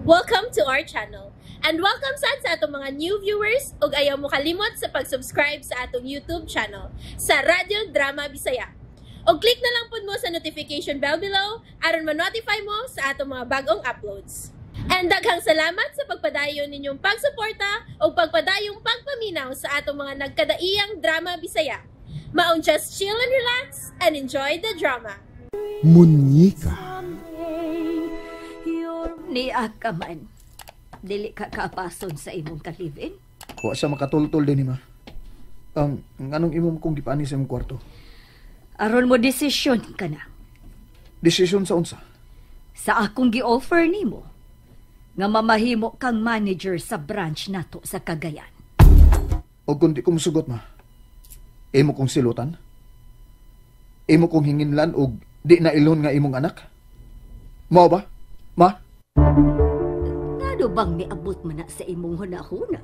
Welcome to our channel. And welcome sad sa atong mga new viewers ug ayaw mo kalimot sa pag-subscribe sa atong YouTube channel sa Radyo Drama Bisaya. Og click na lang pud mo sa notification bell below aron ma-notify mo sa atong mga bagong uploads. And daghang salamat sa pagpadayon ninyong pagsuporta ug pagpadayong pagpaminaw sa atong mga nagkadaiyang drama Bisaya. Maong just chill and relax and enjoy the drama. Munyeka. Niya ka man. Dili ka kaapason sa imong kalivin. Wa siya makatultol din ma. Ang anong imong kong gipani sa imong kwarto? Aron mo desisyon ka na. Desisyon sa unsa? Sa akong gi-offer nimo nga mamahimo kang manager sa branch nato sa Cagayan. O kung di ko musugot ma, imo kong silutan? Imo kong hinginlan og di na ilon nga imong anak? Mao ba? Ma? Ngano bang niabot man na sa imong hunahuna?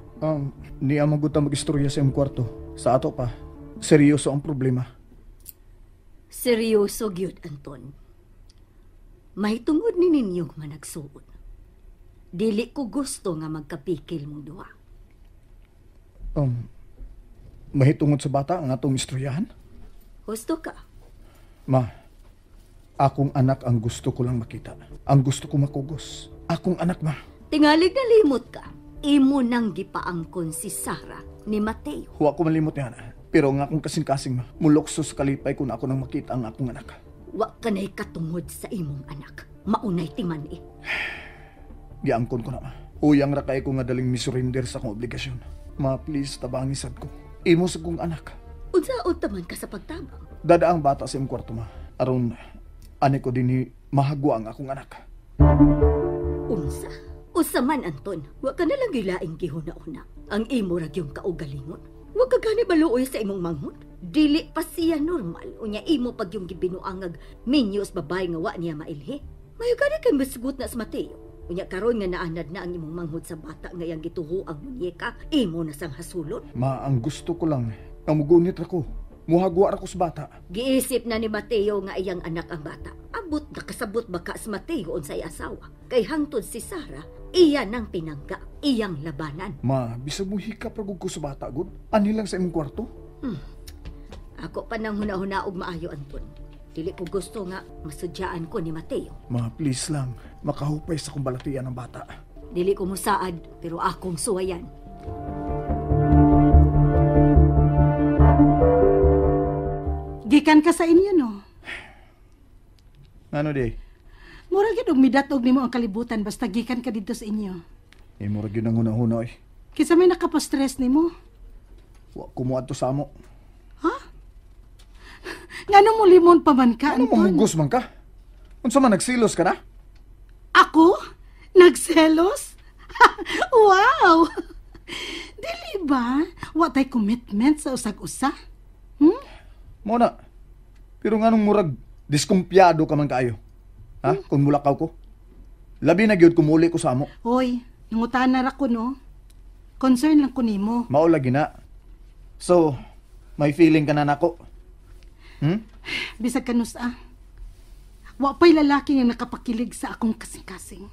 Niya maguta mag-istorya sa imong kwarto. Sa ato pa, seryoso ang problema. Seryoso gyud, Anton. Mahitungod ni ninyong managsuod. Dili ko gusto nga magkapikil mong duha. Mahitungod sa bata ang atong istoryahan? Gusto ka? Ma, akong anak ang gusto ko lang makita. Ang gusto ko makugos. Akong anak, ma. Tingalig nalimot ka. Imo nang gipaangkon si Sarah ni Mateo. Huwa ko malimot niya na. Pero ang akong kasing-kasing, ma, mulokso sa kalipay kung ako nang makita ang akong anak. Wa ka na'y katungod sa imong anak. Maunay timan eh. Giangkon ko na, ma. Uyang rakay ko nga daling misurrender sa akong obligasyon. Ma, please, tabangisad ko. Imo sa kong anak. Unsaon taman ka sa pagtabang? Dada ang bata sa imong kwarto, ma. Aron, ani ko din ni mahagwa ang akong anak. Unsa? Unsa man, Anton. Wa ka na lang gilaing gihuna-una. Ang imo ra gyud kaugalingon. Wa ka gani baluoy sa imong manghod. Dili pa siya normal. Unya imo pag yung gibinuangag minyos babae nga wa niya mailhi. Mayo gani kay masugot na sa Mateo. Unya karon nga naanad na ang imong manghod sa bata nga iyang gituho ang munyeka, imo na sang hasulon. Ma, ang gusto ko lang nga mugunit ra ko. Muhagwa ra ko sa bata. Giisip na ni Mateo nga iyang anak ang bata. Abot nakasabot baka sa Mateo unsay asawa. Kay hangtod si Sarah, iya nang pinangga, iyang labanan. Ma, bisag mo hikap ra gud ko sa bata gud. Anhi lang sa imong kwarto? Ako pa nang huna-huna og maayo, Anton. Dili ko gusto nga masudyaan ko ni Mateo. Ma, please lang. Makahupay sa kong balatian ang bata. Dili ko musaad, pero akong suwayan. Gikan ka sa inyo, no? Ano di? Mura gyud og midatog nimo ang kalibutan basta gikan ka didto sa inyo. Eh, mura gyud ang huna-huna, eh. Kinsa may nakapastress nimo? Wa ko moadto sa amo. Ha? Ngano mo limon pa man ka, Ano Anton? mamugos man ka? Unsa man nagsilos ka na? Ako? Nagselos? Wow! Dili ba? Wa tay commitment sa usag-usa? Mo na. Pero nganong murag diskumpiyado ka man kaayo? Ha? Kung mulakaw ko? Labi na gyud kumuli ko sa amo. Hoy, nangutana ra ko, no? Concern lang ko nimo. Mao lagi na. So, may feeling ka na nako. Bisag kanus ah. Wa pa'y lalaki nga nakapakilig sa akong kasing-kasing.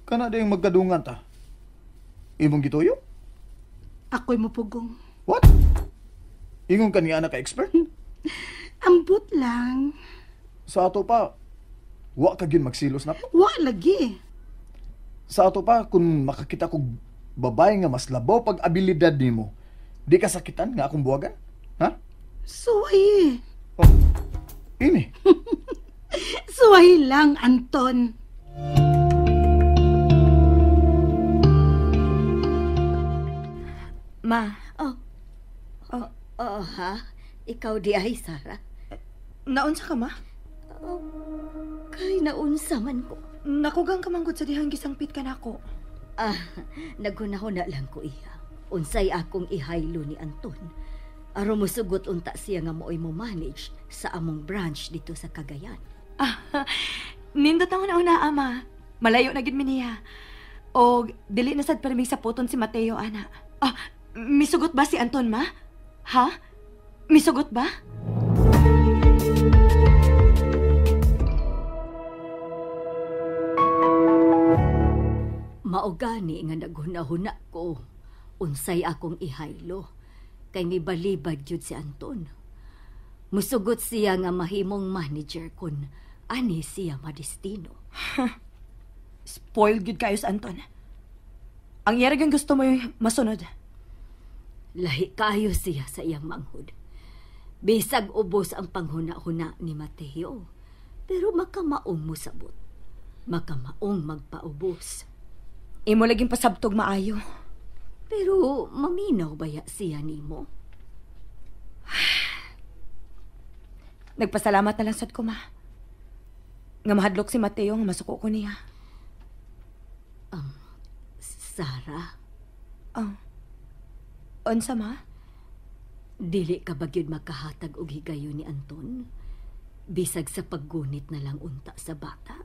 Kana dayong magkadungan ta. Imong gituyo? Ako'y mupugong. What? Ingon ka niya na ka-expert? Ambot lang. Sa ato pa, wa ka gyud magsilos na po. Wa lagi. Sa ato pa, kung makakita kog babae nga mas labaw pag abilidad nimo, di ka sakitan nga akong buwagan? Ha? Suway. Oh, ini. Suway lang, Anton. Ma. Oh. Oh, oh, ha? Ikaw di ay, Sarah? Naunsa ka, ma? Oh, kay naunsa man ko. Nakugang ka manggod sa dihang gisangpit ka nako. Ah, naghunahuna lang ko iya. Unsay akong ihaylo ni Anton. Aron mosugot unta siya nga mooy mo manage sa among branch dito sa Cagayan. Ah, nindot ang una-una, ama. Malayo na gid mi niya. Og dili na sad permi sa puton si Mateo, ana. Ah, misugot ba si Anton, ma? Ha? Misugot ba? Mao gani nga naghuna-huna ko unsay akong ihaylo kay mibalibad gyud si Anton. Musugot siya nga mahimong manager kun ani siya madestino. Spoiled gyud kayo sa Anton. Ang iya ra gyud gusto mo yung masunod. Lahi kayo siya sa iyang manghod. Bisag ubos ang panghuna-huna ni Mateo, pero makamaong mosabot. Makamaong magpaubos. Imo laging pasabtog maayo. Pero maminaw baya siya nimo? Nagpasalamat na lang sad ko, ma. Nga mahadlok si Mateo nga masuko ko niya. Sarah? Oh. Unsa, ma? Dili ka ba gyud makahatag og higayon ni Anton? Bisag sa paggunit na lang unta sa bata?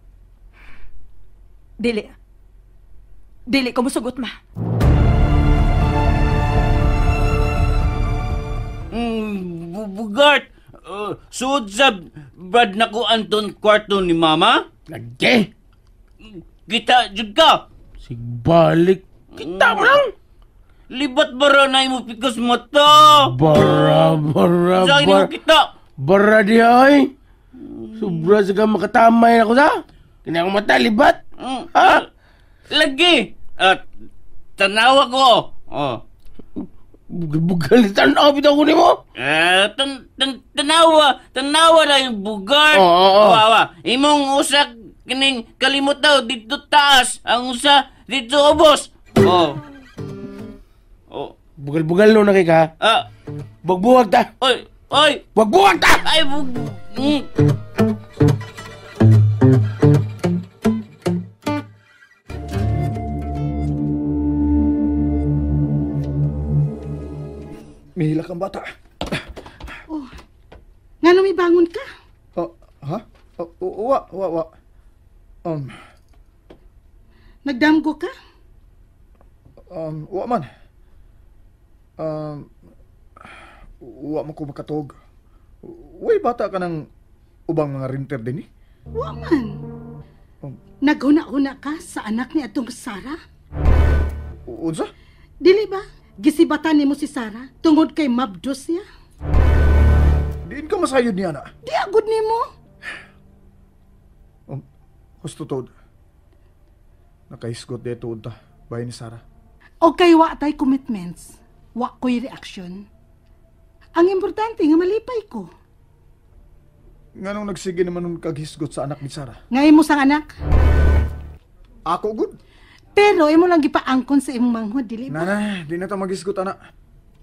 Dili. Dili ko musugot, ma. Bugart, suod sa brad na ko Anton kwarto ni mama? Lagi! Kita, jud ka! Sigbalik. Kita mo lang! Libat bara na imo pikas mata! Bara, bara, Sa bara. Kita! Bara di ay! Sobra sa ka makatamay na ko sa! Kini akong mata, libat! Ha? Lagi! At tanawa ko! Oh. Bugal, tanawa bitaw ko nimo? Tanawa! Tanawa na yung bugar! Oo, oo. Awa, imong usa kining kalimot daw dito taas, ang usa dito ubos! Oh. Oh. Bugal-bugal no na kay ka. Ah. Buwag-buwag ta. Oy, oy. Buwag-buwag ta. Ay, Mihilak ang bata. Oh. Ngano may bangon ka? Oh, ha? Oh, wa, wa, wa. Nagdamgo ka? Wa man. Wa man ko makatog. Way bata ka ng ubang mga rinter din eh. Wa man. Naghuna-huna ka sa anak ni atong Sarah? Unsa? Dili ba? Gisibatan nimo si Sarah tungod kay mabdos niya? Diin ka masayod niya na. Di agud nimo. Husto tuod. Nakahisgot di tuod ta. Bahay ni Sarah. O kay wa tay commitments. Wa ko'y reaksyon. Ang importante nga malipay ko. Nganong nagsige naman nung kaghisgot sa anak ni Sarah? Nga imo sang anak? Ako good. Pero imo lang gipaangkon sa imong manghod, dili ba? Na, di na ta maghisgot ana.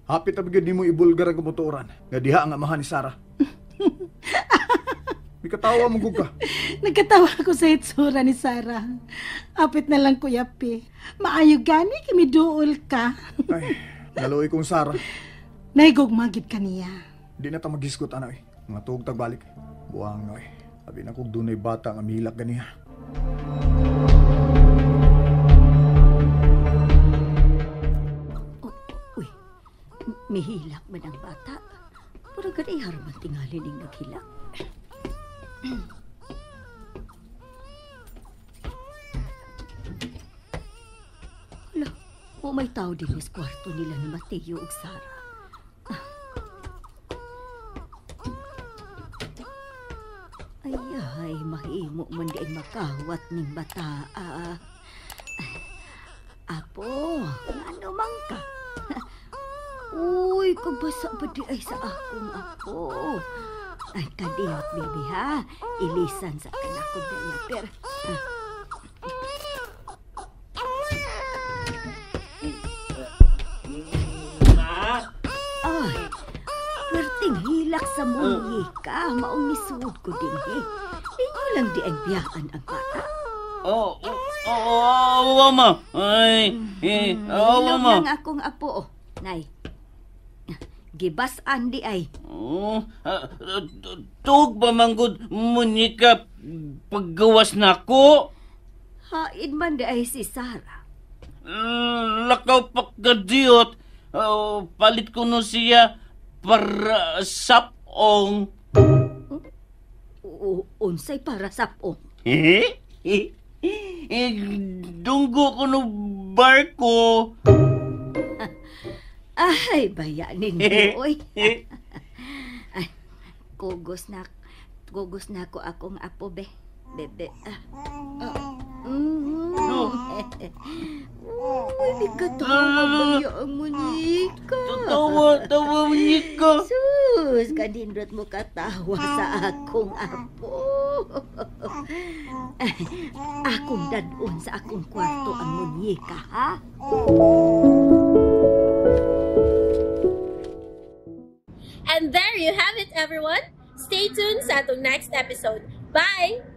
Hapit ta gyud nimo ibulgar ang kabuturan. Nga diha ang amahan ni Sarah. Mikatawa mo gud ka. Nagkatawa ko sa itsura ni Sarah. Apit na lang Kuya P. Maayo gani kami duol ka. Ay, naluoy kong Sarah. Naigugma gid ka niya. Di na ta maghisgot ana eh. Mga tuog tagbalik. Buang na eh. Abi na kog dunay bata nga mihilak ganiha. Oh, uy, mihilak man ang bata. Pero gani harman tingali ning naghilak. Hala, o may tao din sa kwarto nila ni Mateo ug Sarah. Ay, ay, mahimo man di ay makawat ning bata. Apo, ano man ka? Uy, kabasa ba di ay sa akong apo? Ay, kadiyot, baby, ha? Ilisan sa kanak ko diaper. Ay, perting hilak sa munyika. Maong nisuod ko din, eh. Inyo lang di ang biyaan ang bata. Oo, oo, ma. Ay, eh, oo, ma. Ilog lang akong apo, oh. Nay. Gibas-an di ay. Oh, tuog ba manggod munyika paggawas na ko? Hain man di ay si Sarah. Lakaw pagkadiyot. Palit ko no siya para sapong. Unsay para sapong? Eh? Dunggo ko no barko. Ay, baya ninyo, oy. Ay, kugos na ko akong apo, be. Bebe, ah. No. Uy, di ka tawa baya ang munika. Tawa, tawa munika. Sus, kanindot mo katawa sa akong apo. Ay, akong dadon sa akong kwarto ang munyika, ha? And there you have it, everyone. Stay tuned sa atong next episode. Bye!